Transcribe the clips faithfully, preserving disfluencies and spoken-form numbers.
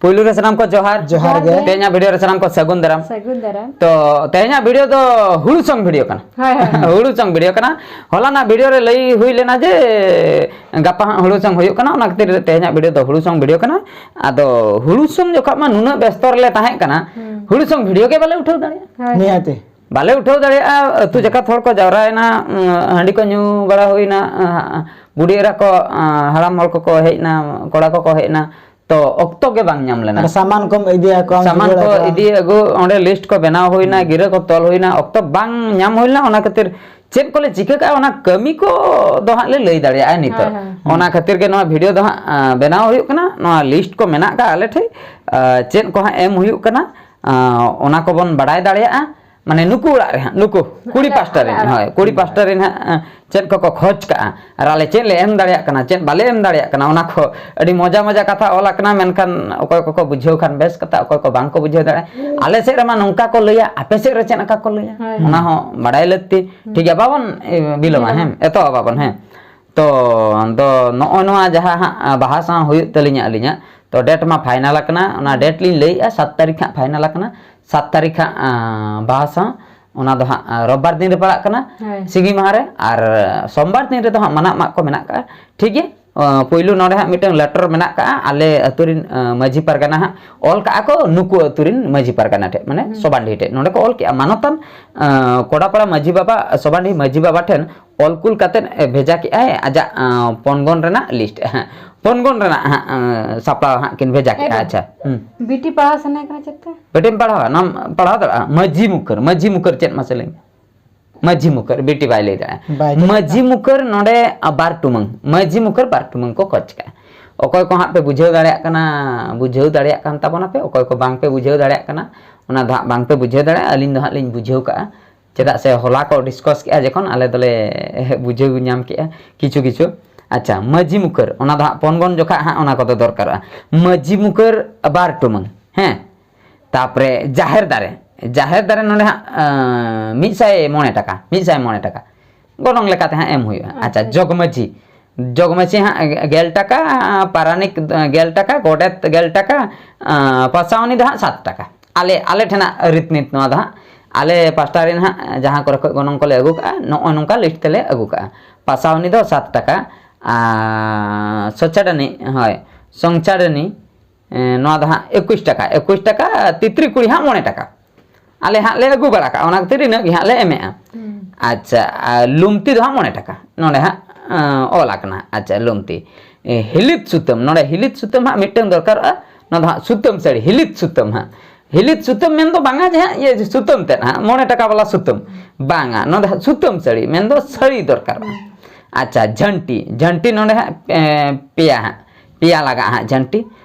ᱯᱩᱭᱞᱩ ᱨᱮ ᱥᱟᱱᱟᱢ ᱠᱚ ᱡᱚᱦᱟᱨ᱾ ᱡᱚᱦᱟᱨ ᱜᱮ᱾ ᱛᱮᱦᱮᱧᱟᱜ ᱵᱷᱤᱰᱤᱭᱳ ᱨᱮ ᱥᱟᱱᱟᱢ ᱠᱚ ᱥᱟᱹᱜᱩᱱ ᱫᱟᱨᱟᱢ᱾ ᱥᱟᱹᱜᱩᱱ ᱫᱟᱨᱟᱢ᱾ ᱛᱚ, ᱛᱮᱦᱮᱧᱟᱜ ᱵᱷᱤᱰᱤᱭᱳ ᱫᱚ ᱦᱩᱲᱩ ᱥᱚᱝ ᱵᱷᱤᱰᱤᱭᱳ ᱠᱟᱱᱟ᱾ ᱦᱳᱭ, ᱦᱳᱭ, ᱦᱳᱭ᱾ ᱦᱩᱲᱩ ᱥᱚᱝ ᱵᱷᱤᱰᱤᱭᱳ ᱠᱟᱱᱟ᱾ ᱦᱚᱞᱟᱱᱟᱜ ᱵᱷᱤᱰᱤᱭᱳ ᱨᱮ ᱞᱟᱹᱭ ᱦᱩᱭ ᱞᱮᱱᱟ ᱡᱮ ᱜᱟᱯᱟ ᱦᱟᱸᱜ ᱦᱩᱲᱩ ᱥᱚᱝ ᱦᱩᱭᱩᱜ ᱠᱟᱱᱟ, ᱚᱱᱟ ᱠᱷᱟᱹᱛᱤᱨ ᱛᱮᱦᱮᱧᱟᱜ ᱵᱷᱤᱰᱤᱭᱳ ᱫᱚ ᱦᱩᱲᱩ ᱥᱚᱝ ᱵᱷᱤᱰᱤᱭᱳ ᱠᱟᱱᱟ᱾ ᱟᱫᱚ ᱦᱩᱲᱩ ᱥᱚᱝ ᱡᱚᱠᱷᱚᱱ ᱢᱟ ᱱᱩᱱᱟᱹᱜ ᱵᱮᱥᱛᱚ ᱨᱮᱞᱮ ᱛᱟᱦᱮᱸ ᱠᱟᱱᱟ, ᱦᱩᱸ᱾ ᱦᱩᱲᱩ ᱥᱚᱝ ᱵᱷᱤᱰᱤᱭᱳ ᱜᱮ ᱵᱟᱞᱮ ᱩᱴᱷᱟᱹᱣ ᱫᱟᱲᱮᱭᱟᱜᱼᱟ᱾ ᱦᱳᱭ᱾ ᱱᱤᱦᱟᱹᱛᱤ᱾ ᱵᱟᱞᱮ ᱩᱴᱷᱟᱹᱣ ᱫᱟᱲᱮᱭᱟᱜᱼᱟ, ᱟᱹᱛᱩ ᱡᱟᱠᱟᱛ ᱦᱚᱲ ᱠᱚ ᱡᱟᱣᱨᱟᱭᱮᱱᱟ, ᱩᱸ, ᱦᱟᱺᱰᱤ ᱠᱚ ᱧᱩ ᱵᱟᱲᱟ ᱦᱩᱭᱱᱟ, ᱟᱸ, ᱵᱩᱰᱷᱤ ᱮᱨᱟ ᱠᱚ, ᱟᱸ, ᱦᱟᱲᱟᱢ ᱦᱚᱲ ᱠᱚᱠᱚ ᱦᱮᱡ ᱮᱱᱟ, ᱠᱚᱲᱟ ᱠᱚᱠᱚ ᱦᱮᱡ ᱮᱱᱟ, ᱛᱚ ᱚᱠᱛᱚ ᱜᱮ ᱵᱟᱝ ᱧᱟᱢ ᱞᱮᱱᱟ᱾ ᱟᱨ ᱥᱟᱢᱟᱱ ᱠᱚᱢ ᱤᱫᱤᱭᱟ, ᱠᱚᱢ ᱥᱟᱢᱟᱱ ᱡᱩᱜᱟᱲ ᱠᱚ ᱟᱠᱚᱣᱟ᱾ ᱤᱫᱤ ᱟᱹᱜᱩ, ᱚᱸᱰᱮ ᱞᱤᱥᱴ ᱠᱚ ᱵᱮᱱᱟᱣ ᱦᱩᱭᱱᱟ, ᱦᱩᱸ᱾ ᱜᱤᱨᱟᱹ ᱠᱚ ᱛᱚᱞ ᱦᱩᱭᱱᱟ, ᱚᱠᱛᱚ ᱵᱟᱝ ᱧᱟᱢ ᱦᱩᱭ ᱞᱮᱱᱟ, ᱚᱱᱟ ᱠᱷᱟᱹᱛᱤᱨ ᱪᱮᱫ ᱠᱚᱞᱮ ᱪᱤᱠᱟᱹ ᱠᱟᱜᱼᱟ, ᱚᱱᱟ ᱠᱟᱹᱢᱤ ᱠᱚ ᱫᱚ ᱦᱟᱸᱜ ᱞᱮ ᱞᱟᱹᱭ ᱫᱟᱲᱮᱭᱟᱜᱼᱟ ᱱᱤᱛᱚᱜ᱾ ᱦᱳᱭ, ᱦᱳᱭ᱾ ᱚᱱᱟ ᱠᱷᱟᱹᱛᱤᱨ ᱜᱮ ᱱᱚᱣᱟ ᱵᱷᱤᱰᱤᱭᱳ ᱫᱚ ᱦᱟᱸᱜ, ᱟᱸ, ᱵᱮᱱᱟᱣ ᱦᱩᱭᱩᱜ ᱠᱟᱱᱟ, ᱱᱚᱣᱟ ᱞᱤᱥᱴ ᱠᱚ ᱢᱮᱱᱟᱜ ᱠᱟᱜᱼᱟ ᱟᱞᱮ ᱴᱷᱮᱡ, ᱟᱸ, ᱪᱮᱫ ᱠᱚ ᱦᱟᱸᱜ ᱮᱢ ᱦᱩᱭᱩᱜ ᱠᱟᱱᱟ, ᱟᱸ, ᱚᱱᱟ ᱠᱚᱵᱚᱱ ᱵᱟᱲᱟᱭ ᱫᱟᱲᱮᱭᱟᱜᱼᱟ᱾ ᱢᱟᱱᱮ ᱱᱩᱠᱩ ᱚᱲᱟᱜ ᱨᱮ ᱦᱟᱸᱜ, ᱱᱩᱠᱩ ᱠᱩᱲᱤ ᱟᱞᱮ, ᱯᱟᱥᱴᱟ ᱟᱞᱮ ᱨᱮᱱ, ᱚᱲᱟᱜ᱾ ᱦᱳᱭ, ᱠᱩᱲᱤ ᱯᱟᱥᱴᱟ ᱨᱮᱱ ᱦᱟᱸᱜ, ᱟᱸ, ᱪᱮᱫ ᱠᱚᱠᱚ ᱠᱷᱚᱡᱽ ᱠᱟᱜᱼᱟ ᱟᱨ ᱟᱞᱮ ᱪᱮᱫ ᱞᱮ ᱮᱢ ᱫᱟᱲᱮᱭᱟᱜ ᱠᱟᱱᱟ, ᱪᱮᱫ ᱵᱟᱞᱮ ᱮᱢ ᱫᱟᱲᱮᱭᱟᱜ ᱠᱟᱱᱟ, ᱚᱱᱟ ᱠᱚ ᱟᱹᱰᱤ ᱢᱚᱡᱟ ᱢᱚᱡᱟ ᱠᱟᱛᱷᱟ ᱚᱞ ᱟᱠᱟᱱᱟ, ᱢᱮᱱᱠᱷᱟᱱ ᱚᱠᱚᱭ ᱠᱚᱠᱚ ᱵᱩᱡᱷᱟᱹᱣ ᱠᱷᱟᱱ ᱵᱮᱥ ᱠᱟᱛᱷᱟ, ᱚᱠᱚᱭ ᱠᱚ ᱵᱟᱝ ᱠᱚ ᱵᱩᱡᱷᱟᱹᱣ ᱫᱟᱲᱮᱭᱟᱜᱼᱟ᱾ ᱦᱩᱸ᱾ ᱟᱞᱮ ᱥᱮᱫ ᱨᱮᱢᱟ ᱱᱚᱝᱠᱟ ᱠᱚ ᱞᱟᱹᱭᱟ, ᱟᱯᱮ ᱥᱮᱫ ᱨᱮ ᱪᱮᱫ ᱞᱮᱠᱟ ᱠᱚ ᱞᱟᱹᱭᱟ, ᱦᱳᱭ᱾ ᱚᱱᱟ ᱦᱚᱸ ᱵᱟᱲᱟᱭ ᱞᱟᱹᱠᱛᱤ᱾ ᱦᱩᱸ᱾ ᱴᱷᱤᱠ ᱜᱮᱭᱟ, ᱵᱟᱵᱚᱱ, ᱮ, ᱵᱤᱞᱚᱢᱟ, ᱵᱤᱞᱚᱢᱟ᱾ ᱦᱮᱸ, ᱮᱛᱚᱦᱚᱵ ᱟᱵᱚᱱ, ᱦᱮᱸ᱾ ᱛᱚ, ᱫᱚ ᱱᱚᱜᱼᱚᱭ ᱱᱚᱣᱟ ᱡᱟᱦᱟᱸ ᱦᱟᱸᱜ, ᱟ, ᱵᱟᱦᱟ ᱥᱟᱶ ᱦᱩᱭᱩᱜ ᱛᱟᱹᱞᱤᱧᱟ ᱟᱹᱞᱤᱧᱟᱜ, ᱛᱚ, ᱰᱮᱴ ᱢᱟ ᱯᱷᱟᱭᱱᱟᱞ ᱟᱠᱟᱱᱟ, ᱚᱱᱟ ᱦᱩᱸ᱾ ᱰᱮᱴ ᱞᱤᱧ ᱞᱟᱹᱭᱮᱜᱼᱟ, ᱥᱟᱛ ᱛᱟᱹᱨᱤᱠᱷ ᱦᱟᱸᱜ ᱯᱷᱟᱭᱱᱟᱞ ᱟᱠᱟᱱᱟ, ᱥᱟᱛ ᱛᱟᱹᱨᱤᱠᱷ ᱦᱟᱸᱜ, ᱟ, ᱵᱟᱦᱟ ᱥᱟᱶ, ᱚᱱᱟ ᱫᱚ ᱦᱟᱸᱜ, ᱟ, ᱨᱳᱵᱵᱟᱨ ᱫᱤᱱ ᱨᱮ ᱯᱟᱲᱟᱜ ᱠᱟᱱᱟ, ᱦᱳᱭ᱾ ᱥᱤᱸᱜᱤ ᱢᱟᱦᱟ ᱨᱮ, ᱟᱨ ᱥᱳᱢᱵᱟᱨ ᱫᱤᱱ ᱨᱮᱫᱚ ᱦᱟᱸᱜ ᱢᱟᱱᱟᱜ ᱢᱟᱜ ᱠᱚ ᱢᱮᱱᱟᱜ ᱠᱟᱜᱼᱟ, ᱴᱷᱤᱠ ᱜᱮᱭᱟ᱾ ᱟ, ᱯᱩᱭᱞᱩ ᱱᱚᱰᱮ ᱦᱟᱸᱜ ᱢᱤᱫᱴᱟᱝ ᱞᱮᱴᱟᱨ ᱢᱮᱱᱟᱜ ᱠᱟᱜᱼᱟ, ᱟᱞᱮ ᱟᱹᱛᱩ ᱨᱤᱱ, ᱟ, ᱢᱟᱹᱡᱷᱤ ᱯᱟᱨᱜᱟᱱᱟ ᱦᱟᱸᱜ ᱚᱞ ᱠᱟᱜᱼᱟ ᱠᱚ ᱱᱩᱠᱩ ᱟᱹᱛᱩ ᱨᱤᱱ ᱢᱟᱹᱡᱷᱤ ᱯᱟᱨᱜᱟᱱᱟ ᱴᱷᱮᱡ, ᱢᱟᱱᱮ ᱦᱩᱸ᱾ ᱥᱚᱵᱟᱱᱰᱤ ᱴᱷᱮᱡ᱾ ᱱᱚᱰᱮ ᱠᱚ ᱚᱞ ᱠᱮᱜᱼᱟ, ᱢᱟᱱᱚᱛᱟᱱ, ᱟ, ᱠᱚᱰᱟᱯᱟᱲᱟ ᱢᱟᱹᱡᱷᱤ ᱵᱟᱵᱟ, ᱥᱚᱵᱟᱱᱰᱤ ᱢᱟᱹᱡᱷᱤ ᱵᱟᱵᱟ ᱴᱷᱮᱱ ᱚᱞ ᱠᱩᱞ ᱠᱟᱛᱮᱫ, ᱮ, ᱵᱷᱮᱡᱟ ᱠᱮᱜᱼᱟᱭ ᱟᱡᱟᱜ, ᱟ, ᱯᱚᱱᱜᱚᱱ ᱨᱮᱱᱟᱜ ᱞᱤᱥᱴ᱾ ᱦᱮᱸ, ᱯᱚᱱᱜᱚᱱ ᱨᱮᱱᱟᱜ ᱦᱟᱸᱜ, ᱟ, ᱥᱟᱯᱲᱟᱣ ᱦᱟᱸᱜ ᱠᱤᱱ ᱵᱷᱮᱡᱟ ᱠᱮᱜᱼᱟ᱾ ᱮᱠᱫᱚᱢ᱾ ᱟᱪᱪᱷᱟ, ᱦᱩᱸ᱾ ᱵᱤᱴᱤ ᱯᱟᱲᱦᱟᱣ ᱥᱟᱱᱟᱭᱮ ᱠᱟᱱᱟ ᱪᱮᱫ ᱛᱮ? ᱵᱤᱴᱤᱢ ᱯᱟᱲᱦᱟᱣᱟ? ᱱᱚᱣᱟᱢ ᱯᱟᱲᱦᱟᱣ ᱫᱟᱲᱮᱭᱟᱜᱼᱟ᱾ ᱢᱟᱹᱡᱷᱤ ᱢᱩᱠᱷᱟᱹᱨ, ᱢᱟᱹᱡᱷᱤ ᱢᱩᱠᱷᱟᱹᱨ ᱪᱮᱫ ᱢᱟᱥᱮ ᱞᱟᱹᱭ ᱢᱮ? ᱢᱟᱹᱡᱷᱤ ᱢᱩᱠᱷᱟᱹᱨ, ᱵᱤᱴᱤ ᱵᱟᱭ ᱞᱟᱹᱭ ᱫᱟᱲᱮᱭᱟᱜᱼᱟ᱾ ᱵᱟᱭ ᱫᱟᱲᱮᱭᱟᱜᱼᱟ᱾ ᱢᱟᱹᱡᱷᱤ ᱢᱩᱠᱷᱟᱹᱨ ᱱᱚᱰᱮ, ᱟ, ᱵᱟᱨ ᱴᱩᱢᱟᱹᱝ, ᱢᱟᱹᱡᱷᱤ ᱢᱩᱠᱷᱟᱹᱨ ᱵᱟᱨ ᱴᱩᱢᱟᱹᱝ ᱠᱚ ᱠᱷᱚᱡᱽ ᱠᱟᱜᱼᱟ᱾ ᱚᱠᱚᱭ ᱠᱚ ᱦᱟᱸᱜ ᱯᱮ ᱵᱩᱡᱷᱟᱹᱣ ᱫᱟᱲᱮᱭᱟᱜ ᱠᱟᱱᱟ, ᱵᱩᱡᱷᱟᱹᱣ ᱫᱟᱲᱮᱭᱟᱜ ᱠᱟᱱ ᱛᱟᱵᱚᱱᱟᱯᱮ, ᱚᱠᱚᱭ ᱠᱚ ᱵᱟᱝ ᱯᱮ ᱵᱩᱡᱷᱟᱹᱣ ᱫᱟᱲᱮᱭᱟᱜ ᱠᱟᱱᱟ, ᱚᱱᱟ ᱫᱚ ᱦᱟᱸᱜ ᱵᱟᱝ ᱯᱮ ᱵᱩᱡᱷᱟᱹᱣ ᱫᱟᱲᱮᱭᱟᱜᱼᱟ, ᱟᱹᱞᱤᱧ ᱫᱚ ᱦᱟᱸᱜ ᱞᱤᱧ ᱵᱩᱡᱷᱟᱹᱣ ᱠᱟᱜᱼᱟ᱾ ᱪᱮᱫᱟᱜ ᱥᱮ ᱦᱚᱞᱟ ᱠᱚ ᱰᱤᱥᱠᱟᱥ ᱠᱮᱜᱼᱟ ᱡᱚᱠᱷᱚᱱ, ᱟᱞᱮ ᱫᱚᱞᱮ ᱵᱩᱡᱷᱟᱹᱣ ᱧᱟᱢ ᱠᱮᱜᱼᱟ ᱠᱤᱪᱷᱩ ᱠᱤᱪᱷᱩ᱾ ᱟᱪᱪᱷᱟ, ᱢᱟᱹᱡᱷᱤ ᱢᱩᱠᱷᱟᱹᱨ, ᱚᱱᱟ ᱫᱚ ᱦᱟᱸᱜ ᱯᱚᱱᱜᱚᱱ ᱡᱚᱠᱷᱟ ᱦᱟᱸᱜ ᱚᱱᱟ ᱠᱚᱫᱚ ᱫᱚᱨᱠᱟᱨᱚᱜᱼᱟ᱾ ᱢᱟᱹᱡᱷᱤ ᱢᱩᱠᱷᱟᱹᱨ ᱵᱟᱨ ᱴᱩᱢᱟᱹᱝ, ᱦᱮᱸ, ᱛᱟᱯᱚᱨᱮ ᱡᱟᱦᱮᱨ ᱫᱟᱨᱮ, ᱡᱟᱦᱮᱨ ᱫᱟᱨᱮ ᱱᱚᱰᱮ ᱦᱟᱸᱜ, ᱟᱸ, ᱢᱤᱫ ᱥᱟᱭ ᱢᱚᱬᱮ ᱴᱟᱠᱟ, ᱢᱤᱫ ᱥᱟᱭ ᱢᱚᱬᱮ ᱴᱟᱠᱟ ᱜᱚᱱᱚᱝ ᱞᱮᱠᱟᱛᱮ ᱦᱟᱸᱜ ᱮᱢ ᱦᱩᱭᱩᱜᱼᱟ᱾ ᱟᱪᱪᱷᱟ, ᱟᱪᱪᱷᱟ᱾ ᱡᱚᱜᱽ ᱢᱟᱹᱡᱷᱤ, ᱡᱚᱜᱽ ᱢᱟᱹᱡᱷᱤ ᱦᱟᱸᱜ ᱜᱮᱞ ᱴᱟᱠᱟ, ᱯᱟᱨᱟᱱᱤᱠ ᱜᱮᱞ ᱴᱟᱠᱟ, ᱜᱚᱰᱮᱛ ᱜᱮᱞ ᱴᱟᱠᱟ, ᱟᱸ, ᱯᱟᱥᱟᱣᱱᱤ ᱫᱚ ᱦᱟᱸᱜ ᱥᱟᱛ ᱴᱟᱠᱟ᱾ ᱟᱞᱮ, ᱟᱞᱮ ᱴᱷᱮᱱᱟᱜ ᱨᱤᱛ ᱱᱤᱛ ᱱᱚᱣᱟ ᱫᱚ ᱦᱟᱸᱜ, ᱟᱞᱮ ᱯᱟᱥᱴᱟ ᱨᱮᱱ ᱦᱟᱸᱜ ᱡᱟᱦᱟᱸ ᱠᱚᱨᱮ ᱠᱷᱚᱡ ᱜᱚᱱᱚᱝ ᱠᱚᱞᱮ ᱟᱹᱜᱩ ᱠᱟᱜᱼᱟ, ᱱᱚᱜᱼᱚᱭ ᱱᱚᱝᱠᱟ list ᱛᱮᱞᱮ ᱟᱹᱜᱩ ᱠᱟᱜᱼᱟ᱾ ᱯᱟᱥᱟᱣᱱᱤ ᱫᱚ ᱥᱟᱛ ᱴᱟᱠᱟ, ᱟᱨ ᱥᱚᱪᱟᱰᱟᱹᱱᱤ, ᱦᱳᱭ, ᱥᱚᱝᱪᱟᱰᱟᱹᱱᱤ, ᱮᱸ, ᱱᱚᱣᱟ ᱫᱚ ᱦᱟᱸᱜ ᱮᱠᱩᱥ ᱴᱟᱠᱟ, ᱮᱠᱩᱥ ᱴᱟᱠᱟ, ᱛᱤᱛᱨᱤ ᱠᱩᱲᱤ ᱦᱟᱸᱜ ᱢᱚᱬᱮ ᱴᱟᱠᱟ᱾ ᱟᱞᱮ ᱦᱟᱸᱜ ᱞᱮ ᱟᱹᱜᱩ ᱵᱟᱲᱟ ᱠᱟᱜᱼᱟ, ᱚᱱᱟ ᱠᱷᱟᱹᱛᱤᱨ ᱤᱱᱟᱹᱜ ᱜᱮ ᱦᱟᱸᱜ ᱞᱮ ᱮᱢᱮᱜᱼᱟ᱾ ᱦᱩᱸ᱾ ᱟᱪᱪᱷᱟ, ᱟᱨ ᱞᱩᱢᱛᱤ ᱫᱚ ᱦᱟᱸᱜ ᱢᱚᱬᱮ ᱴᱟᱠᱟ, ᱱᱚᱰᱮ ᱦᱟᱸᱜ, ᱟᱸ, ᱚᱞ ᱟᱠᱟᱱᱟ᱾ ᱟᱪᱪᱷᱟ, ᱞᱩᱢᱛᱤ᱾ ᱮ, ᱦᱤᱞᱤᱛ ᱥᱩᱛᱟᱹᱢ, ᱱᱚᱰᱮ ᱦᱤᱞᱤᱛ ᱥᱩᱛᱟᱹᱢ ᱦᱟᱸᱜ ᱢᱤᱫᱴᱟᱝ ᱫᱚᱨᱠᱟᱨᱚᱜᱼᱟ, ᱱᱚᱣᱟ ᱫᱚ ᱦᱟᱸᱜ ᱥᱩᱛᱟᱹᱢ ᱥᱟᱹᱲᱤ, ᱦᱤᱞᱤᱛ ᱥᱩᱛᱟᱹᱢ ᱦᱟᱸᱜ᱾ ᱦᱤᱞᱤᱛ ᱥᱩᱛᱟᱹᱢ ᱢᱮᱱᱫᱚ ᱵᱟᱝᱟ ᱡᱮ ᱦᱟᱸᱜ ᱤᱭᱟᱹ ᱥᱩᱛᱟᱹᱢ ᱛᱮᱫ ᱦᱟᱸᱜ, ᱢᱚᱬᱮ ᱴᱟᱠᱟ ᱵᱟᱞᱟ ᱥᱩᱛᱟᱹᱢ, ᱵᱟᱝᱟ, ᱱᱚᱰᱮ ᱦᱟᱸᱜ ᱥᱩᱛᱟᱹᱢ ᱥᱟᱹᱲᱤ ᱢᱮᱱᱫᱚ ᱥᱟᱹᱲᱤ ᱫᱚᱨᱠᱟᱨᱚᱜᱼᱟ᱾ ᱦᱩᱸ᱾ ᱟᱪᱪᱷᱟ, ᱡᱷᱟᱹᱱᱴᱤ, ᱡᱷᱟᱹᱱᱴᱤ ᱱᱚᱰᱮ ᱦᱟᱸᱜ, ᱮ, ᱯᱮᱭᱟ ᱦᱟᱸᱜ, ᱯᱮᱭᱟ ᱞᱟᱜᱟᱜᱼᱟ ᱦᱟᱸᱜ ᱡᱷᱟᱹᱱᱴᱤ᱾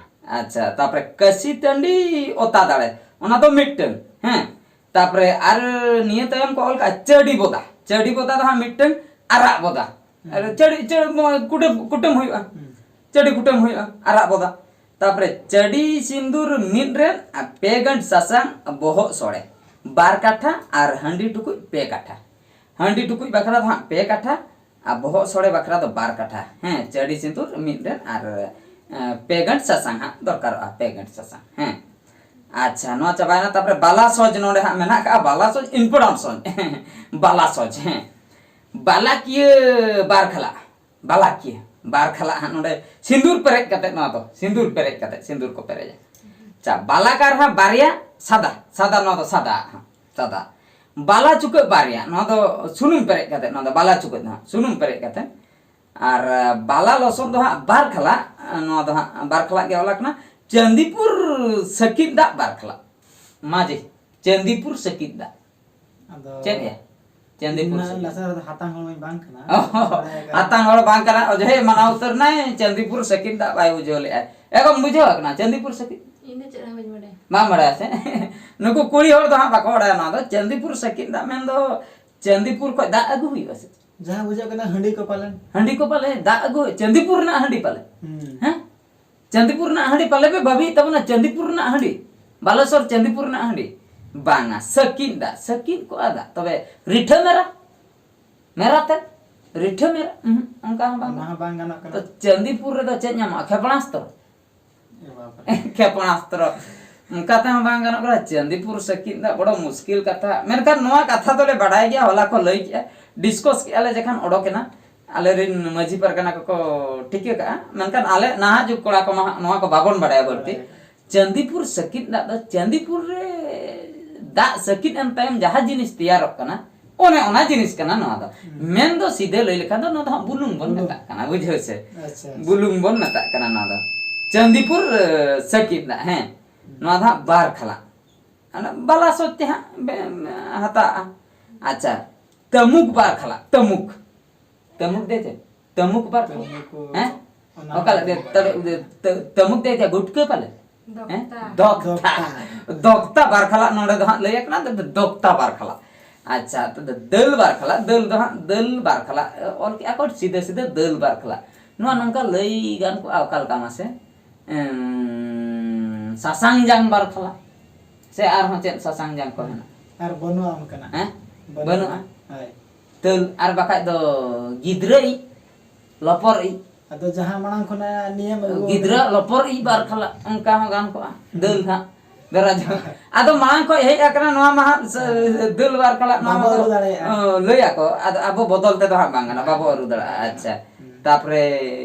ᱟᱪᱪᱷᱟ, ᱛᱟᱯᱚᱨᱮ ᱠᱟᱹᱥᱤ ᱴᱟᱺᱰᱤ ᱚᱛᱟ ᱫᱟᱲᱮ, ᱚᱱᱟ ᱫᱚ ᱢᱤᱫᱴᱟᱹᱝ, ᱦᱮᱸ᱾ ᱛᱟᱯᱚᱨᱮ ᱟᱨ ᱱᱤᱭᱟᱹ ᱛᱟᱭᱚᱢ ᱠᱚ ᱚᱞ ᱠᱟᱜᱼᱟ ᱪᱟᱹᱰᱤ ᱵᱚᱫᱟ᱾ ᱪᱟᱹᱰᱤ ᱵᱚᱫᱟ ᱫᱚ ᱦᱟᱸᱜ ᱢᱤᱫᱴᱟᱹᱝ ᱟᱨᱟᱜ ᱵᱚᱫᱟ᱾ ᱦᱩᱸ᱾ ᱟᱨ ᱪᱟᱹᱰᱤ, ᱪᱟᱹ-, ᱢᱚ-, ᱠᱩᱴᱟᱹᱢ, ᱠᱩᱴᱟᱹᱢ ᱦᱩᱭᱩᱜᱼᱟ᱾ ᱦᱩᱸ᱾ ᱪᱟᱹᱰᱤ ᱠᱩᱴᱟᱹᱢ ᱦᱩᱭᱩᱜᱼᱟ, ᱟᱨᱟᱜ ᱵᱚᱫᱟ᱾ ᱛᱟᱯᱚᱨᱮ ᱪᱟᱹᱰᱤ ᱥᱤᱸᱫᱩᱨ ᱢᱤᱫ ᱨᱮ ᱟᱨ ᱯᱮ ᱜᱟᱸᱰ ᱥᱟᱥᱟᱝ ᱵᱚᱦᱚᱜ ᱥᱚᱲᱮ, ᱵᱟᱨ ᱠᱟᱴᱷᱟ ᱟᱨ ᱦᱟᱺᱰᱤ ᱴᱩᱠᱩᱡ ᱯᱮ ᱠᱟᱴᱷᱟ᱾ ᱦᱟᱺᱰᱤ ᱴᱩᱠᱩᱡ ᱵᱟᱠᱷᱨᱟ ᱫᱚ ᱦᱟᱸᱜ ᱯᱮ ᱠᱟᱴᱷᱟ, ᱟᱨ ᱵᱚᱦᱚᱜ ᱥᱚᱲᱮ ᱵᱟᱠᱷᱨᱟ ᱫᱚ ᱵᱟᱨ ᱠᱟᱴᱷᱟ᱾ ᱦᱮᱸ, ᱪᱟᱹᱰᱤ ᱥᱤᱸᱫᱩᱨ ᱢᱤᱫ ᱨᱮ ᱟᱨ, ᱮ, ᱯᱮ ᱜᱟᱸᱰ ᱥᱟᱥᱟᱝ ᱦᱟᱸᱜ ᱫᱚᱨᱠᱟᱨᱚᱜᱼᱟ, ᱯᱮ ᱜᱟᱸᱰ ᱥᱟᱥᱟᱝ᱾ ᱦᱮᱸ, ᱟᱪᱪᱷᱟ, ᱱᱚᱣᱟ ᱪᱟᱵᱟᱭᱮᱱᱟ᱾ ᱛᱟᱯᱚᱨᱮ ᱵᱟᱞᱟ ᱥᱚᱡᱽ ᱱᱚᱰᱮ ᱦᱟᱸᱜ ᱢᱮᱱᱟᱜ ᱠᱟᱜᱼᱟ, ᱵᱟᱞᱟ ᱥᱚᱡᱽ, important ᱥᱚᱡᱽ᱾ ᱵᱟᱞᱟ ᱥᱚᱡᱽ, ᱦᱮᱸ, ᱵᱟᱞᱟᱠᱤᱭᱟᱹ ᱵᱟᱨ ᱠᱷᱟᱞᱟ, ᱵᱟᱞᱟᱠᱤᱭᱟᱹ ᱵᱟᱨ ᱠᱷᱟᱞᱟ ᱦᱟᱸᱜ ᱱᱚᱰᱮ ᱥᱤᱸᱫᱩᱨ ᱯᱮᱨᱮᱡ ᱠᱟᱛᱮ, ᱱᱚᱣᱟ ᱫᱚ ᱥᱤᱸᱫᱩᱨ ᱯᱮᱨᱮᱡ ᱠᱟᱛᱮ ᱥᱤᱸᱫᱩᱨ ᱠᱚ ᱯᱮᱨᱮᱡᱟ᱾ ᱟᱪᱪᱷᱟ, ᱵᱟᱞᱟᱠᱟᱨ ᱦᱟᱸᱜ ᱵᱟᱨᱭᱟ ᱥᱟᱫᱟ, ᱥᱟᱫᱟ, ᱱᱚᱣᱟ ᱫᱚ ᱥᱟᱫᱟ ᱦᱟᱸᱜ, ᱥᱟᱫᱟ᱾ ᱵᱟᱞᱟ ᱪᱩᱠᱟᱹᱜ ᱵᱟᱨᱭᱟ, ᱱᱚᱣᱟ ᱫᱚ ᱥᱩᱱᱩᱢ ᱯᱮᱨᱮᱡ ᱠᱟᱛᱮ, ᱱᱚᱣᱟ ᱫᱚ ᱵᱟᱞᱟ ᱪᱩᱠᱟᱹᱜ ᱫᱚ ᱦᱟᱸᱜ ᱥᱩᱱᱩᱢ ᱯᱮᱨᱮᱡ ᱠᱟᱛᱮ᱾ ᱟᱨ, ᱟᱸ, ᱵᱟᱞᱟ ᱞᱚᱥᱚᱫ ᱫᱚ ᱦᱟᱸᱜ ᱵᱟᱨ ᱠᱷᱟᱞᱟᱜ, ᱟᱸ, ᱱᱚᱣᱟ ᱫᱚ ᱦᱟᱸᱜ ᱵᱟᱨ ᱠᱷᱟᱞᱟᱜ ᱜᱮ ᱚᱞ ᱟᱠᱟᱱᱟ, ᱪᱟᱸᱫᱤᱯᱩᱨ ᱥᱟᱹᱠᱤᱛ ᱫᱟᱜ ᱵᱟᱨ ᱠᱷᱟᱞᱟᱜ᱾ ᱢᱟ ᱡᱮ, ᱪᱟᱸᱫᱤᱯᱩᱨ ᱥᱟᱹᱠᱤᱛ ᱫᱟᱜ᱾ ᱟᱫᱚ ᱪᱮᱫ ᱭᱟ? ᱪᱟᱸᱫᱤᱯᱩᱨ ᱤᱧ ᱢᱟ ᱥᱟᱹᱠᱤᱛ ᱞᱟᱥᱟᱲ ᱫᱟᱜ᱾ ᱨᱮᱫᱚ ᱦᱟᱛᱟᱝ ᱦᱚᱲ ᱢᱟᱧ ᱵᱟᱝ ᱠᱟᱱᱟ᱾ ᱚ, ᱵᱟᱲᱟᱭ ᱟᱠᱟᱫ᱾ ᱦᱟᱛᱟᱝ ᱦᱚᱲ ᱵᱟᱝ ᱠᱟᱱᱟ, ᱚᱡᱮ ᱢᱟᱱᱟᱣ ᱩᱛᱟᱹᱨ ᱱᱟᱭ, ᱪᱟᱸᱫᱤᱯᱩᱨ ᱥᱟᱹᱠᱤᱛ ᱫᱟᱜ ᱵᱟᱭ ᱵᱩᱡᱷᱟᱹᱣ ᱞᱮᱫᱼᱟ᱾ ᱮ ᱜᱚᱢ, ᱵᱩᱡᱷᱟᱹᱣ ᱟᱠᱟᱱᱟ ᱪᱟᱸᱫᱤᱯᱩᱨ ᱥᱟᱹᱠᱤᱛ? ᱤᱧ ᱫᱚ ᱪᱮᱫ ᱦᱚᱸ ᱵᱟᱹᱧ ᱵᱟᱰᱟᱭᱟ᱾ ᱵᱟᱢ ᱵᱟᱰᱟᱭᱟ ᱥᱮ? ᱱᱩᱠᱩ ᱠᱩᱲᱤ ᱦᱚᱲ ᱫᱚ ᱦᱟᱸᱜ ᱵᱟᱠᱚ ᱵᱟᱰᱟᱭᱟ ᱱᱚᱣᱟ ᱫᱚ᱾ ᱪᱟᱸᱫᱤᱯᱩᱨ ᱥᱟᱹᱠᱤᱛ ᱫᱟᱜ ᱢᱮᱱᱫᱚ ᱪᱟᱸᱫᱤᱯᱩᱨ ᱠᱷᱚᱡ ᱫᱟᱜ ᱟᱹᱜᱩ ᱦᱩᱭᱩᱜᱼᱟ ᱥᱮ? ᱡᱟᱦᱟᱸ ᱵᱩᱡᱷᱟᱹᱜ ᱠᱟᱱᱟ ᱦᱟᱺᱰᱤ ᱠᱚ ᱯᱟᱞᱮᱱ᱾ ᱦᱟᱺᱰᱤ ᱠᱚ ᱯᱟᱞᱮ ᱫᱟᱜ ᱟᱹᱜᱩ, ᱪᱟᱸᱫᱤᱯᱩᱨ ᱨᱮᱱᱟᱜ ᱦᱟᱺᱰᱤ ᱯᱟᱞᱮ᱾ ᱦᱩᱸ᱾ ᱦᱮᱸ? ᱪᱟᱸᱫᱤᱯᱩᱨ ᱨᱮᱱᱟᱜ ᱦᱟᱺᱰᱤ ᱯᱟᱞᱮ ᱯᱮ ᱵᱷᱟᱹᱵᱤᱭᱮᱫ ᱛᱟᱵᱚᱱᱟ, ᱪᱟᱸᱫᱤᱯᱩᱨ ᱨᱮᱱᱟᱜ ᱦᱟᱺᱰᱤ, ᱵᱟᱞᱮᱥᱚᱨ ᱪᱟᱸᱫᱤᱯᱩᱨ ᱨᱮᱱᱟᱜ ᱦᱟᱺᱰᱤ᱾ ᱵᱟᱝᱟ, ᱥᱟᱹᱠᱤᱱ ᱫᱟᱜ, ᱥᱟᱹᱠᱤᱱ ᱠᱚᱜᱼᱟ ᱫᱟᱜ᱾ ᱛᱚᱵᱮ ᱨᱤᱴᱷᱟᱹ ᱢᱮᱨᱟ, ᱢᱮᱨᱟ ᱛᱮᱫ, ᱨᱤᱴᱷᱟᱹ ᱢᱮᱨᱟ, ᱩᱸᱦᱩᱸ, ᱚᱱᱠᱟ ᱦᱚᱸ ᱵᱟᱝ᱾ ᱚᱱᱟ ᱦᱚᱸ ᱵᱟᱝ ᱜᱟᱱᱚᱜ ᱠᱟᱱᱟ᱾ ᱛᱚ ᱪᱟᱸᱫᱤᱯᱩᱨ ᱨᱮᱫᱚ ᱪᱮᱫ ᱧᱟᱢᱚᱜᱼᱟ? ᱠᱷᱮᱯᱚᱬᱟᱥᱛᱨᱚ᱾ ᱮ ᱵᱟᱵᱨᱮ᱾ ᱠᱷᱮᱯᱚᱬᱟᱥᱛᱨᱚ᱾ ᱚᱱᱠᱟ ᱛᱮᱦᱚᱸ ᱵᱟᱝ ᱜᱟᱱᱚᱜ ᱠᱟᱱᱟ᱾ ᱪᱟᱸᱫᱤᱯᱩᱨ ᱥᱟᱹᱠᱤᱱ ᱫᱟᱜ, ᱵᱚᱲᱚ ᱢᱩᱥᱠᱤᱞ ᱠᱟᱛᱷᱟ᱾ ᱢᱮᱱᱠᱷᱟᱱ ᱱᱚᱣᱟ ᱠᱟᱛᱷᱟ ᱫᱚᱞᱮ ᱵᱟᱰᱟᱭ ᱜᱮᱭᱟ, ᱦᱚᱞᱟ ᱠᱚ ᱞᱟᱹᱭ ᱠᱮᱜᱼᱟ, ᱰᱤᱥᱠᱚᱥ ᱠᱮᱜᱼᱟ ᱞᱮ, ᱡᱚᱠᱷᱚᱱ ᱚᱰᱚᱠᱮᱱᱟ, ᱟᱞᱮᱨᱮᱱ ᱢᱟᱹᱡᱷᱤ ᱯᱟᱨᱜᱟᱱᱟ ᱠᱚᱠᱚ ᱴᱷᱤᱠᱟᱹ ᱠᱟᱜᱼᱟ᱾ ᱢᱮᱱᱠᱷᱟᱱ ᱟᱞᱮ ᱱᱟᱦᱟᱜ ᱡᱩᱜᱽ ᱠᱚᱲᱟ ᱠᱚᱢᱟ ᱦᱟᱸᱜ ᱱᱚᱣᱟ ᱠᱚ ᱵᱟᱵᱚᱱ ᱵᱟᱰᱟᱭᱟ ᱵᱟᱹᱲᱛᱤ᱾ ᱵᱟᱰᱟᱭᱟ᱾ ᱪᱟᱸᱫᱤᱯᱩᱨ ᱥᱟᱹᱠᱤᱱ ᱫᱟᱜ ᱫᱚ, ᱪᱟᱸᱫᱤᱯᱩᱨ ᱨᱮ ᱫᱟᱜ ᱥᱟᱹᱠᱤᱱ ᱮᱱ ᱛᱟᱭᱚᱢ ᱡᱟᱦᱟᱸ ᱡᱤᱱᱤᱥ ᱛᱮᱭᱟᱨᱚᱜ ᱠᱟᱱᱟ, ᱚᱱᱮ ᱚᱱᱟ ᱡᱤᱱᱤᱥ ᱠᱟᱱᱟ ᱱᱚᱣᱟ ᱫᱚ᱾ ᱦᱩᱸ᱾ ᱢᱮᱱ ᱫᱚ ᱥᱤᱫᱷᱟᱹ ᱞᱟᱹᱭ ᱞᱮᱠᱷᱟᱱ ᱫᱚ ᱱᱚᱣᱟ ᱫᱚ ᱦᱟᱸᱜ ᱵᱩᱞᱩᱝ ᱵᱚᱱ ᱵᱩᱞᱩᱝ᱾ ᱢᱮᱛᱟᱜ ᱠᱟᱱᱟ, ᱵᱩᱡᱷᱟᱹᱣ ᱥᱮ? ᱟᱪᱪᱷᱟ, ᱟᱪᱪᱷᱟ᱾ ᱵᱩᱞᱩᱝ ᱵᱚᱱ ᱢᱮᱛᱟᱜ ᱠᱟᱱᱟ ᱱᱚᱣᱟ ᱫᱚ᱾ ᱪᱟᱸᱫᱤᱯᱩᱨ, ᱮ, ᱥᱟᱹᱠᱤᱱ ᱫᱟᱜ, ᱦᱮᱸ᱾ ᱦᱩᱸ᱾ ᱱᱚᱣᱟ ᱫᱚ ᱦᱟᱸᱜ ᱵᱟᱨ ᱠᱷᱟᱞᱟ᱾ ᱚᱱᱟ ᱵᱟᱞᱟ ᱥᱚᱪ ᱛᱮ ᱦᱟᱸᱜ ᱵᱮ-, ᱦᱟᱛᱟᱜᱼᱟ᱾ ᱟᱪᱪᱷᱟ, ᱛᱟᱹᱢᱩᱠ ᱵᱟᱨ ᱠᱷᱟᱞᱟ, ᱛᱟᱹᱢᱩᱠ᱾ ᱛᱟᱹᱢᱩᱠ ᱫᱮ ᱪᱮ? ᱛᱟᱹᱢᱩᱠ ᱵᱟᱨ ᱠᱷᱟᱞᱟ᱾ ᱛᱟᱹᱢᱩᱠ ᱠᱚ ᱦᱮᱸ? ᱚᱱᱟ ᱚᱠᱟ ᱞᱮᱠᱟ ᱫᱮ-, ᱛᱟᱹ-, ᱫᱮ-, ᱛᱟᱹ-, ᱛᱟᱹᱢᱩᱠ ᱫᱮ ᱪᱮ? ᱜᱩᱴᱠᱟᱹ ᱯᱟᱞᱮ? ᱦᱮᱸ? ᱫᱚᱠᱛᱟ᱾ ᱫᱚᱠᱛᱟ᱾ ᱫᱚᱠᱛᱟ᱾ ᱫᱚᱠᱛᱟ ᱵᱟᱨ ᱠᱷᱟᱞᱟ ᱱᱚᱰᱮ ᱫᱚ ᱦᱟᱸᱜ ᱞᱟᱹᱭ ᱟᱠᱟᱱᱟ, ᱫᱚ-, ᱫᱚᱠᱛᱟ ᱵᱟᱨ ᱠᱷᱟᱞᱟ᱾ ᱟᱪᱪᱷᱟ, ᱛᱚ ᱫᱚ-, ᱫᱟᱹᱞ ᱵᱟᱨ ᱠᱷᱟᱞᱟ, ᱫᱟᱹᱞ ᱫᱚ ᱦᱟᱸᱜ ᱫᱟᱹᱞ ᱵᱟᱨ ᱠᱷᱟᱞᱟ, ᱚᱞ ᱠᱮᱜᱼᱟ ᱠᱚ ᱥᱤᱫᱷᱟᱹ ᱥᱤᱫᱷᱟᱹ ᱫᱟᱹᱞ ᱵᱟᱨ ᱠᱷᱟᱞᱟ᱾ ᱱᱚᱣᱟ ᱱᱚᱝᱠᱟ ᱞᱟᱹᱭ ᱜᱟᱱ ᱠᱚᱜᱼᱟ ᱚᱠᱟ ᱞᱮᱠᱟ ᱢᱟᱥᱮ? ᱮᱢ, ᱥᱟᱥᱟᱝ ᱡᱟᱝ ᱵᱟᱨ ᱠᱷᱟᱞᱟ᱾ ᱥᱮ ᱟᱨᱦᱚᱸ ᱪᱮᱫ ᱥᱟᱥᱟᱝ ᱡᱟᱝ ᱠᱚ ᱦᱮᱱᱟᱜᱼᱟ? ᱟᱨ ᱵᱟᱹᱱᱩᱜᱼᱟ ᱚᱱᱠᱟᱱᱟᱜ᱾ ᱦᱮᱸ? ᱵᱟᱹᱱᱩᱜᱼᱟ᱾ ᱵᱟᱹᱱᱩᱜᱼᱟ? ᱦᱳᱭ᱾ ᱛᱟᱹᱞ, ᱟᱨ ᱵᱟᱠᱷᱟᱡ ᱫᱚ ᱜᱤᱫᱽᱨᱟᱹ ᱤᱡ, ᱞᱚᱯᱚᱨ ᱤᱡ᱾ ᱟᱫᱚ ᱡᱟᱦᱟᱸ ᱢᱟᱲᱟᱝ ᱠᱷᱚᱱᱟᱜ ᱱᱤᱭᱚᱢ ᱟᱹᱜᱩ ᱜᱤᱫᱽᱨᱟᱹ ᱟᱠᱟᱱᱟ᱾ ᱞᱚᱯᱚᱨ ᱤᱡ ᱵᱟᱨ ᱠᱷᱟᱞᱟ, ᱚᱱᱠᱟ ᱦᱚᱸ ᱜᱟᱱ ᱠᱚᱜᱼᱟ᱾ ᱦᱩᱸ᱾ ᱫᱟᱹᱞ ᱦᱟᱸᱜ, ᱵᱮᱨᱟ ᱡᱚ-, ᱟᱫᱚ ᱢᱟᱲᱟᱝ ᱠᱷᱚᱱ ᱦᱮᱡ ᱟᱠᱟᱱᱟ ᱱᱚᱣᱟ ᱢᱟ ᱦᱟᱸᱜ, ᱥᱮ, ᱦᱮᱸ᱾ ᱫᱟᱹᱞ ᱵᱟᱨ ᱠᱷᱟᱞᱟ, ᱱᱚᱣᱟ ᱵᱟᱵᱚ ᱢᱟ ᱟᱹᱨᱩ ᱫᱟᱲᱮᱭᱟᱜᱼᱟ᱾ ᱚ, ᱞᱟᱹᱭ ᱟᱠᱚ, ᱟᱫᱚ ᱟᱵᱚ ᱵᱚᱫᱚᱞ ᱛᱮᱫᱚ ᱦᱟᱸᱜ ᱵᱟᱝ ᱜᱟᱱᱚᱜᱼᱟ, ᱵᱟᱵᱚ ᱟᱹᱨᱩ ᱫᱟᱲᱮᱭᱟᱜᱼᱟ᱾ ᱟᱪᱪᱷᱟ, ᱦᱩᱸ᱾ ᱛᱟᱯᱚᱨᱮ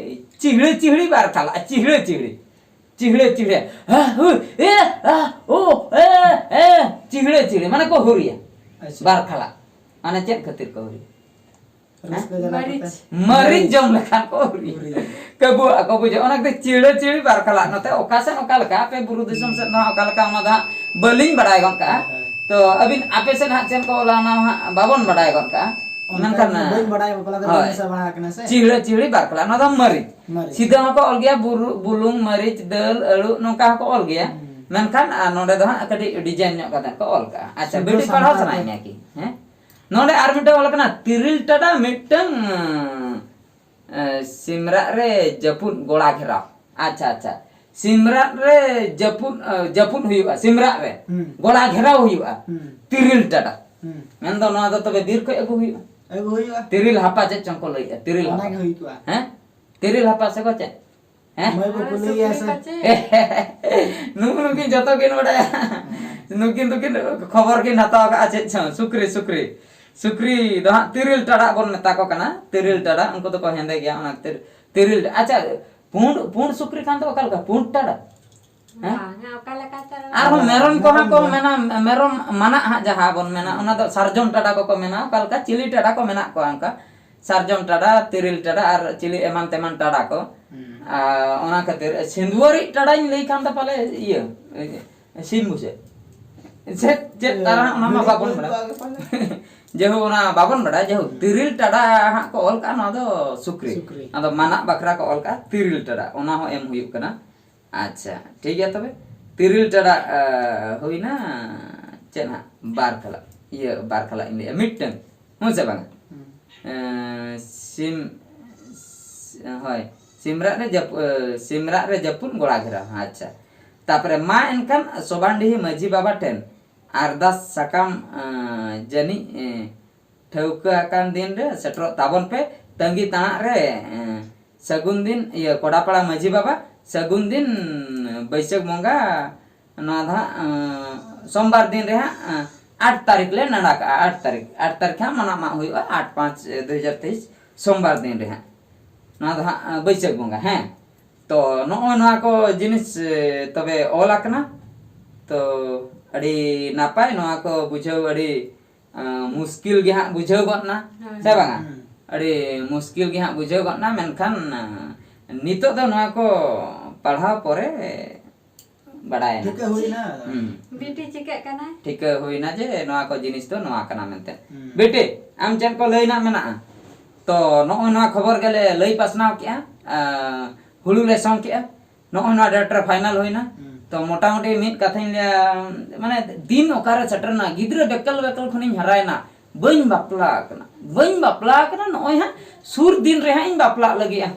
ᱪᱤᱦᱲᱟᱹ ᱪᱤᱦᱲᱤ ᱵᱟᱨ ᱠᱷᱟᱞᱟ, ᱪᱤᱦᱲᱟᱹ ᱪᱤᱦᱲᱤ᱾ ᱪᱤᱦᱲᱟᱹ ᱪᱤᱦᱲᱟᱹ᱾ ᱦᱟ, ᱦᱩ, ᱮ, ᱟ, ᱳ, ᱮ, ᱮ, ᱪᱤᱦᱲᱟᱹ ᱪᱤᱦᱲᱟᱹ, ᱢᱟᱱᱮ ᱠᱚ ᱦᱩᱨᱤᱭᱟ᱾ ᱟᱪᱪᱷᱟ᱾ ᱵᱟᱨ ᱠᱷᱟᱞᱟ᱾ ᱢᱟᱱᱮ ᱪᱮᱫ ᱠᱷᱟᱹᱛᱤᱨ ᱠᱚ ᱦᱩᱨᱤᱭᱟ? ᱨᱟᱹᱥᱠᱟᱹ ᱦᱮᱸ? ᱡᱟᱞᱟ ᱢᱟᱹᱨᱤᱪ᱾ ᱠᱚᱛᱮ᱾ ᱢᱟᱹᱨᱤᱪ ᱡᱚᱢ ᱞᱮᱠᱷᱟᱱ ᱠᱚ ᱦᱩᱨᱤᱭᱟ᱾ ᱦᱩᱨᱤᱭᱟ᱾ ᱠᱟᱹᱵᱩ ᱟᱠᱚ ᱵᱩᱡᱷᱟᱹᱣ᱾ ᱚᱱᱟ ᱠᱷᱟᱹᱛᱤᱨ ᱪᱤᱦᱲᱟᱹ ᱪᱤᱦᱲᱤ ᱵᱟᱨ ᱠᱷᱟᱞᱟ᱾ ᱱᱚᱛᱮ ᱚᱠᱟ ᱥᱮᱫ ᱚᱠᱟ ᱞᱮᱠᱟ, ᱟᱯᱮ ᱵᱩᱨᱩ ᱫᱤᱥᱚᱢ ᱥᱮᱫ ᱫᱚ ᱦᱟᱸᱜ ᱚᱠᱟ ᱞᱮᱠᱟ, ᱚᱱᱟ ᱫᱚ ᱦᱟᱸᱜ ᱵᱟᱹᱞᱤᱧ ᱵᱟᱲᱟᱭ ᱜᱚᱫ ᱠᱟᱜᱼᱟ᱾ ᱦᱳᱭ, ᱦᱳᱭ᱾ ᱛᱚ ᱟᱹᱵᱤᱱ ᱟᱯᱮ ᱥᱮᱫ ᱦᱟᱸᱜ ᱪᱮᱫ ᱠᱚ ᱚᱞᱟ, ᱚᱱᱟ ᱦᱟᱸᱜ ᱵᱟᱵᱚᱱ ᱵᱟᱲᱟᱭ ᱜᱚᱫ ᱠᱟᱜᱼᱟ᱾ ᱚᱱᱠᱟ ᱢᱮᱱᱠᱷᱟᱱ ᱤᱧ ᱵᱟᱹᱧ ᱵᱟᱲᱟᱭᱟ, ᱵᱟᱯᱞᱟ ᱠᱚᱨᱮ ᱦᱳᱭ᱾ ᱵᱟᱹᱧ ᱢᱮᱥᱟ ᱵᱟᱲᱟ ᱟᱠᱟᱱᱟ ᱥᱮ᱾ ᱪᱤᱦᱲᱟᱹ ᱪᱤᱦᱲᱤ ᱵᱟᱨ ᱠᱷᱟᱞᱟ, ᱱᱚᱣᱟ ᱫᱚ ᱢᱟᱹᱨᱤᱪ᱾ ᱢᱟᱹᱨᱤᱪ᱾ ᱥᱤᱫᱷᱟᱹ ᱦᱚᱸᱠᱚ ᱚᱞ ᱜᱮᱭᱟ, ᱵᱩᱨᱩ-, ᱵᱩᱞᱩᱝ, ᱢᱟᱹᱨᱤᱪ, ᱫᱟᱹᱞ, ᱟᱹᱞᱩ, ᱱᱚᱝᱠᱟ ᱦᱚᱸᱠᱚ ᱚᱞ ᱜᱮᱭᱟ᱾ ᱦᱩᱸ᱾ ᱢᱮᱱᱠᱷᱟᱱ, ᱟᱨ ᱱᱚᱰᱮ ᱫᱚ ᱦᱟᱸᱜ ᱠᱟᱹᱴᱤᱡ design ᱧᱚᱜ ᱠᱟᱛᱮ ᱠᱚ ᱚᱞ ᱠᱟᱜᱼᱟ᱾ ᱟᱪᱪᱷᱟ, ᱥᱩᱫᱷᱟᱹ ᱵᱤᱴᱤ ᱯᱟᱲᱦᱟᱣ ᱥᱟᱱᱛᱟᱲ ᱥᱟᱱᱟᱭᱮᱫ ᱛᱮ᱾ ᱢᱮᱭᱟ ᱠᱤ? ᱦᱮᱸ? ᱱᱚᱰᱮ ᱟᱨ ᱢᱤᱫᱴᱟᱝ ᱚᱞ ᱠᱟᱱᱟ, ᱛᱤᱨᱤᱞ ᱴᱟᱰᱟ ᱢᱤᱫᱴᱟᱝ, ᱮ, ᱥᱤᱢᱨᱟᱜ ᱨᱮ ᱡᱟᱹᱯᱩᱫ ᱜᱚᱲᱟ ᱜᱷᱮᱨᱟᱣ᱾ ᱟᱪᱪᱷᱟ, ᱟᱪᱪᱷᱟ᱾ ᱥᱤᱢᱨᱟᱜ ᱨᱮ ᱡᱟᱹᱯᱩᱫ, ᱮ, ᱡᱟᱹᱯᱩᱫ ᱦᱩᱭᱩᱜᱼᱟ, ᱥᱤᱢᱨᱟᱜ ᱨᱮ᱾ ᱦᱩᱸ᱾ ᱜᱚᱲᱟ ᱜᱷᱮᱨᱟᱣ ᱦᱩᱭᱩᱜᱼᱟ᱾ ᱦᱩᱸ᱾ ᱛᱤᱨᱤᱞ ᱴᱟᱰᱟ᱾ ᱦᱩᱸ᱾ ᱢᱮᱱᱫᱚ ᱱᱚᱣᱟ ᱫᱚ ᱛᱚᱵᱮ ᱵᱤᱨ ᱠᱷᱚᱡ ᱟᱹᱜᱩ ᱦᱩᱭᱩᱜᱼᱟ᱾ ᱟᱹᱜᱩ ᱦᱩᱭᱩᱜᱼᱟ᱾ ᱛᱤᱨᱤᱞ ᱦᱟᱯᱟ ᱪᱮᱫ ᱪᱚᱝ ᱠᱚ ᱞᱟᱹᱭᱮᱫᱼᱟ, ᱛᱤᱨᱤᱞ ᱚᱱᱟ ᱦᱟᱯᱟ᱾ ᱜᱮ ᱦᱩᱭ ᱠᱚᱜᱼᱟ᱾ ᱦᱮᱸ? ᱛᱤᱨᱤᱞ ᱦᱟᱯᱟ ᱥᱮ ᱠᱚ ᱪᱮᱫ? ᱦᱮᱸ? ᱢᱟᱹᱭ ᱵᱟᱹᱵᱩ ᱞᱟᱹᱭ ᱜᱮᱭᱟ ᱥᱮ? ᱱᱩᱠᱩ ᱱᱩᱠᱤᱱ ᱡᱚᱛᱚ ᱠᱤᱱ ᱵᱟᱲᱟᱭᱟ᱾ ᱱᱩᱠᱤᱱ ᱫᱚᱠᱤᱱ ᱠᱷᱚᱵᱚᱨ ᱠᱤᱱ ᱦᱟᱛᱟᱣ ᱠᱟᱜᱼᱟ ᱪᱮᱫ ᱪᱚᱝ, ᱥᱩᱠᱨᱤ, ᱥᱩᱠᱨᱤ᱾ ᱥᱩᱠᱨᱤ ᱫᱚ ᱦᱟᱸᱜ ᱛᱤᱨᱤᱞ ᱴᱟᱰᱟᱜ ᱵᱚᱱ ᱢᱮᱛᱟ ᱠᱚ ᱠᱟᱱᱟ᱾ ᱛᱤᱨᱤᱞ ᱴᱟᱰᱟᱜ, ᱩᱱᱠᱩ ᱫᱚᱠᱚ ᱦᱮᱸᱫᱮ ᱜᱮᱭᱟ, ᱚᱱᱟ ᱠᱷᱟᱹᱛᱤᱨ ᱛᱤᱨᱤᱞ᱾ ᱟᱪᱪᱷᱟ, ᱯᱩᱸᱰ, ᱯᱩᱸᱰ ᱥᱩᱠᱨᱤ ᱠᱷᱟᱱ ᱫᱚ ᱚᱠᱟ ᱞᱮᱠᱟ? ᱯᱩᱸᱰ ᱴᱟᱰᱟ? ᱦᱮᱸ? ᱵᱟᱝᱟ, ᱚᱠᱟ ᱞᱮᱠᱟ ᱪᱚ᱾ ᱟᱨᱦᱚᱸ ᱢᱮᱨᱚᱢ ᱠᱚᱦᱚᱸ ᱠᱚ ᱢᱮᱨᱚᱢ ᱢᱮᱱᱟ, ᱢᱮᱨᱚᱢ ᱢᱟᱱᱟᱜ ᱦᱟᱸᱜ ᱡᱟᱦᱟᱸ ᱵᱚᱱ ᱢᱮᱱᱟ, ᱚᱱᱟ ᱫᱚ ᱥᱟᱨᱡᱚᱢ ᱴᱟᱰᱟ ᱠᱚᱠᱚ ᱢᱮᱱᱟ᱾ ᱚᱠᱟ ᱞᱮᱠᱟ ᱪᱤᱞᱤ ᱴᱟᱰᱟ ᱠᱚ ᱢᱮᱱᱟᱜ ᱠᱚᱣᱟ ᱚᱱᱠᱟ? ᱥᱟᱨᱡᱚᱢ ᱴᱟᱰᱟ, ᱛᱤᱨᱤᱞ ᱴᱟᱰᱟ ᱟᱨ ᱪᱤᱞᱤ ᱮᱢᱟᱱ ᱛᱮᱢᱟᱱ ᱴᱟᱰᱟ ᱠᱚ᱾ ᱦᱩᱸ᱾ ᱟᱨ ᱚᱱᱟ ᱠᱷᱟᱹᱛᱤᱨ ᱥᱤᱸᱫᱩᱣᱟᱹᱨᱤᱡ ᱴᱟᱰᱟᱧ ᱞᱟᱹᱭ ᱠᱷᱟᱱ ᱫᱚ ᱯᱟᱞᱮ ᱤᱭᱟᱹ, ᱥᱤᱢ ᱵᱩᱥᱟᱹᱜ᱾ ᱪᱮᱫ, ᱪᱮᱫ ᱤᱭᱟᱹ, ᱛᱟᱨᱟ ᱚᱱᱟ ᱢᱟ ᱵᱟᱵᱚᱱ ᱵᱟᱲᱟᱭᱟ᱾ ᱡᱮᱦᱳᱠ, ᱚᱱᱟ ᱵᱟᱵᱚᱱ ᱵᱟᱲᱟᱭᱟ᱾ ᱡᱮᱦᱳᱠ, ᱛᱤᱨᱤᱞ ᱴᱟᱰᱟ ᱦᱟᱸᱜ ᱠᱚ ᱚᱞ ᱠᱟᱜᱼᱟ, ᱱᱚᱣᱟ ᱫᱚ ᱥᱩᱠᱨᱤ᱾ ᱥᱩᱠᱨᱤ᱾ ᱟᱫᱚ ᱢᱟᱱᱟᱜ ᱵᱟᱠᱷᱨᱟ ᱠᱚ ᱚᱞ ᱠᱟᱜᱼᱟ ᱛᱤᱨᱤᱞ ᱴᱟᱰᱟ, ᱚᱱᱟ ᱦᱚᱸ ᱮᱢ ᱦᱩᱭᱩᱜ ᱠᱟᱱᱟ᱾ ᱟᱪᱪᱷᱟ, ᱴᱷᱤᱠ ᱜᱮᱭᱟ ᱛᱚᱵᱮ᱾ ᱛᱤᱨᱤᱞ ᱴᱟᱰᱟ, ᱟ, ᱦᱩᱭᱱᱟ ᱪᱮᱫ ᱦᱟᱸᱜ? ᱵᱟᱨ ᱠᱷᱟᱞᱟᱜ, ᱤᱭᱟᱹ, ᱵᱟᱨ ᱠᱷᱟᱞᱟᱜ ᱤᱧ ᱞᱟᱹᱭᱮᱜᱼᱟ, ᱢᱤᱫᱴᱟᱹᱝ, ᱦᱮᱸ ᱥᱮ ᱵᱟᱝᱟ? ᱦᱩᱸ᱾ ᱮᱸ, ᱥᱤᱢ, ᱦᱳᱭ, ᱥᱤᱢᱨᱟᱜ ᱨᱮ ᱡᱟᱹᱯ-, ᱮ, ᱥᱤᱢᱨᱟᱜ ᱨᱮ ᱡᱟᱹᱯᱩᱫ ᱜᱚᱲᱟ ᱜᱷᱮᱨᱟᱣ, ᱟᱪᱪᱷᱟ᱾ ᱛᱟᱯᱚᱨᱮ ᱢᱟ ᱮᱱᱠᱷᱟᱱ ᱥᱚᱵᱟᱱᱰᱤᱦᱤ ᱢᱟᱹᱡᱷᱤ ᱵᱟᱵᱟ ᱴᱷᱮᱱ ᱟᱨᱫᱟᱥ ᱥᱟᱠᱟᱢ, ᱮᱸ, ᱡᱟᱹᱱᱤᱡ, ᱮᱸ, ᱴᱷᱟᱹᱣᱠᱟᱹ ᱟᱠᱟᱱ ᱫᱤᱱ ᱨᱮ ᱥᱮᱴᱮᱨᱚᱜ ᱛᱟᱵᱚᱱ ᱯᱮ, ᱛᱟᱺᱜᱤ ᱛᱟᱬᱟᱜ ᱨᱮ, ᱮᱸ, ᱥᱟᱹᱜᱩᱱ ᱫᱤᱱ, ᱤᱭᱟᱹ, ᱠᱚᱰᱟᱯᱟᱲᱟ ᱢᱟᱹᱡᱷᱤ ᱵᱟᱵᱟ, ᱥᱟᱹᱜᱩᱱ ᱫᱤᱱ, ᱵᱟᱹᱭᱥᱟᱹᱠᱷ ᱵᱚᱸᱜᱟ, ᱱᱚᱣᱟ ᱫᱚ ᱦᱟᱸᱜ, ᱮᱸ, ᱥᱳᱢᱵᱟᱨ ᱫᱤᱱ ᱨᱮ ᱦᱟᱸᱜ, ᱮᱸ, ᱟᱴ ᱛᱟᱹᱨᱤᱠᱷ ᱞᱮ ᱱᱮᱰᱟ ᱠᱟᱜᱼᱟ, ᱟᱴ ᱛᱟᱹᱨᱤᱠᱷ, ᱟᱴ ᱛᱟᱹᱨᱤᱠᱷ ᱦᱟᱸᱜ ᱢᱟᱱᱟ ᱢᱟᱜ ᱦᱩᱭᱩᱜᱼᱟ, ᱟᱴ ᱯᱟᱸᱪ ᱫᱩ ᱦᱟᱡᱟᱨ ᱛᱮᱭᱤᱥ, ᱥᱳᱢᱵᱟᱨ ᱫᱤᱱ ᱨᱮ ᱦᱟᱸᱜ᱾ ᱱᱚᱣᱟ ᱫᱚ ᱦᱟᱸᱜ, ᱮᱸ, ᱵᱟᱹᱭᱥᱟᱹᱠᱷ ᱵᱚᱸᱜᱟ, ᱦᱮᱸ᱾ ᱛᱚ, ᱱᱚᱜᱼᱚᱭ ᱱᱚᱣᱟ ᱠᱚ ᱡᱤᱱᱤᱥ, ᱮ, ᱛᱚᱵᱮ ᱚᱞ ᱟᱠᱟᱱᱟ᱾ ᱛᱚ, ᱟᱹᱰᱤ ᱱᱟᱯᱟᱭ, ᱱᱚᱣᱟ ᱠᱚ ᱵᱩᱡᱷᱟᱹᱣ ᱟᱹᱰᱤ ᱟᱸ, ᱢᱩᱥᱠᱤᱞ ᱜᱮ ᱦᱟᱸᱜ ᱵᱩᱡᱷᱟᱹᱣ ᱜᱚᱫ ᱱᱟ, ᱦᱳᱭ᱾ ᱥᱮ ᱵᱟᱝᱟ? ᱦᱩᱸ᱾ ᱟᱹᱰᱤ ᱢᱩᱥᱠᱤᱞ ᱜᱮ ᱦᱟᱸᱜ ᱵᱩᱡᱷᱟᱹᱣ ᱜᱚᱫ ᱱᱟ, ᱢᱮᱱᱠᱷᱟᱱ, ᱟᱸ, ᱱᱤᱛᱚᱜ ᱫᱚ ᱱᱚᱣᱟ ᱠᱚ ᱯᱟᱲᱦᱟᱣ ᱯᱚᱨᱮ ᱵᱟᱰᱟᱭᱮᱱᱟ᱾ ᱴᱷᱤᱠᱟᱹ ᱦᱩᱭᱱᱟ᱾ ᱦᱩᱸ᱾ ᱵᱤᱴᱤ ᱪᱤᱠᱟᱹᱜ ᱠᱟᱱᱟᱭ? ᱴᱷᱤᱠᱟᱹ ᱦᱩᱭᱱᱟ ᱡᱮ ᱱᱚᱣᱟ ᱠᱚ ᱡᱤᱱᱤᱥ ᱫᱚ ᱱᱚᱣᱟ ᱠᱟᱱᱟ ᱢᱮᱱᱛᱮ᱾ ᱦᱩᱸ᱾ ᱵᱤᱴᱤ, ᱟᱢ ᱪᱮᱫ ᱠᱚ ᱞᱟᱹᱭ ᱨᱮᱱᱟᱜ ᱢᱮᱱᱟᱜᱼᱟ? ᱛᱚ, ᱱᱚᱜᱼᱚᱭ ᱱᱚᱣᱟ ᱠᱷᱚᱵᱚᱨ ᱜᱮᱞᱮ ᱞᱟᱹᱭ ᱯᱟᱥᱱᱟᱣ ᱠᱮᱜᱼᱟ᱾ ᱟᱸ, ᱦᱩᱲᱩ ᱞᱮ ᱥᱚᱝ ᱠᱮᱜᱼᱟ᱾ ᱱᱚᱜᱼᱚᱭ ᱱᱚᱣᱟ date ᱨᱮ final ᱦᱩᱭᱱᱟ᱾ ᱦᱩᱸ᱾ ᱛᱚ ᱢᱚᱴᱟᱢᱩᱴᱤ ᱢᱤᱫ ᱠᱟᱛᱷᱟᱧ ᱞᱟᱹᱭᱟ, ᱢᱟᱱᱮ ᱫᱤᱱ ᱚᱠᱟᱨᱮ ᱥᱮᱴᱮᱨᱱᱟ, ᱜᱤᱫᱽᱨᱟᱹ ᱵᱮᱠᱮᱞ ᱵᱮᱠᱮᱞ ᱠᱷᱚᱱᱤᱧ ᱦᱟᱨᱟᱭᱮᱱᱟ, ᱵᱟᱹᱧ ᱵᱟᱯᱞᱟ ᱟᱠᱟᱱᱟ, ᱵᱟᱹᱧ ᱵᱟᱯᱞᱟ ᱟᱠᱟᱱᱟ, ᱱᱚᱜᱼᱚᱭ ᱦᱟᱸᱜ ᱥᱩᱨ ᱫᱤᱱ ᱨᱮ ᱦᱟᱸᱜ ᱤᱧ ᱵᱟᱯᱞᱟᱜ ᱞᱟᱹᱜᱤᱫᱼᱟ᱾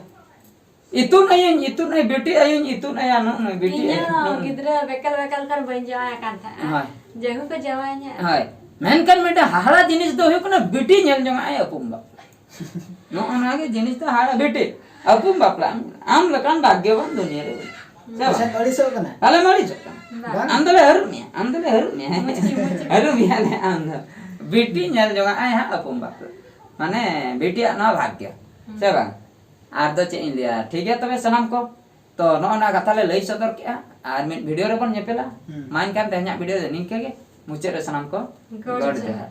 ᱤᱛᱩᱫ ᱟᱭᱟᱹᱧ, ᱤᱛᱩᱫ ᱟᱭ, ᱵᱤᱴᱤ ᱟᱭᱳᱧ ᱤᱛᱩᱫ ᱟᱭᱟ, ᱱᱚᱜᱼᱚᱭ ᱵᱤᱴᱤ ᱤᱧ ᱟᱭᱳ, ᱦᱚᱸ ᱱᱚᱜᱼᱚᱭ᱾ ᱜᱤᱫᱽᱨᱟᱹ ᱵᱮᱠᱮᱞ ᱵᱮᱠᱮᱞ ᱠᱷᱚᱱ ᱵᱟᱹᱧ ᱡᱟᱶᱟᱭ ᱟᱠᱟᱱ ᱛᱟᱦᱮᱸᱜᱼᱟ᱾ ᱦᱳᱭ᱾ ᱡᱟᱹᱦᱩ ᱠᱚ ᱡᱟᱶᱟᱭᱤᱧᱟ᱾ ᱦᱳᱭ᱾ ᱢᱮᱱᱠᱷᱟᱱ ᱢᱤᱫᱴᱮᱱ ᱦᱟᱦᱟᱲᱟ ᱡᱤᱱᱤᱥ ᱫᱚ ᱦᱩᱭᱩᱜ ᱠᱟᱱᱟ, ᱵᱤᱴᱤ ᱧᱮᱞ ᱡᱚᱝ ᱟᱭ ᱟᱹᱯᱩᱢ ᱵᱟᱯᱞᱟ᱾ ᱱᱚᱜᱼᱚ ᱱᱚᱣᱟ ᱜᱮ ᱡᱤᱱᱤᱥ ᱫᱚ ᱦᱟᱦᱟᱲᱟ᱾ ᱵᱤᱴᱤ ᱟᱹᱯᱩᱢ ᱵᱟᱯᱞᱟ, ᱟᱢ ᱞᱮᱠᱟᱱ ᱵᱷᱟᱜᱽᱭᱚᱵᱟᱱ ᱫᱩᱱᱤᱭᱟᱹ ᱨᱮ ᱵᱟᱹᱱᱩᱜ᱾ ᱥᱮ ᱵᱟᱝ? ᱟᱹᱲᱤᱥᱚᱜ ᱠᱟᱱᱟ᱾ ᱟᱞᱮᱢ ᱟᱹᱲᱤᱥᱚᱜ ᱠᱟᱱᱟ᱾ ᱵᱟᱝ᱾ ᱟᱢ ᱫᱚᱞᱮ ᱦᱟᱹᱨᱩᱵ ᱢᱮᱭᱟ, ᱟᱢ ᱫᱚᱞᱮ ᱦᱟᱹᱨᱩᱵ ᱢᱮᱭᱟ᱾ ᱢᱩᱪᱠᱤ, ᱢᱩᱪᱠᱤ᱾ ᱦᱟᱹᱨᱩᱵ ᱢᱮᱭᱟ ᱞᱮ ᱟᱢ ᱫᱚ᱾ ᱵᱤᱴᱤ ᱧᱮᱞ ᱡᱚᱝ ᱟᱭ ᱦᱟᱸᱜ ᱟᱹᱯᱩᱢ ᱵᱟᱯᱞᱟ᱾ ᱢᱟᱱᱮ ᱵᱤᱴᱤᱭᱟᱜ ᱱᱚᱣᱟ ᱵᱷᱟᱜᱽᱭᱚ᱾ ᱥᱮ ᱵᱟᱝ? ᱟᱨ ᱫᱚ ᱪᱮᱫ ᱤᱧ ᱞᱟᱹᱭᱟ? ᱴᱷᱤᱠ ᱜᱮᱭᱟ ᱛᱚᱵᱮ ᱥᱟᱱᱟᱢ ᱠᱚ᱾ ᱛᱚ ᱱᱚᱜᱼᱚ ᱱᱚᱣᱟ ᱠᱟᱛᱷᱟ ᱞᱮ ᱞᱟᱹᱭ ᱥᱚᱫᱚᱨ ᱠᱮᱜᱼᱟ᱾ ᱟᱨ ᱢᱤᱫ ᱵᱷᱤᱰᱤᱭᱳ ᱨᱮᱵᱚᱱ ᱧᱮᱯᱮᱞᱟ᱾ ᱦᱩᱸ᱾ ᱢᱟ ᱮᱱᱠᱷᱟᱱ ᱛᱮᱦᱮᱧᱟᱜ ᱵᱷᱤᱰᱤᱭᱳ ᱫᱚ ᱱᱤᱝᱠᱟᱹ ᱜᱮ᱾ ᱢᱩᱪᱟᱹᱫ ᱨᱮ ᱥᱟᱱᱟᱢ ᱠᱚ ᱜᱚᱰ ᱜᱚᱰ ᱡᱚᱦᱟᱨ᱾ ᱡᱚᱦᱟᱨ᱾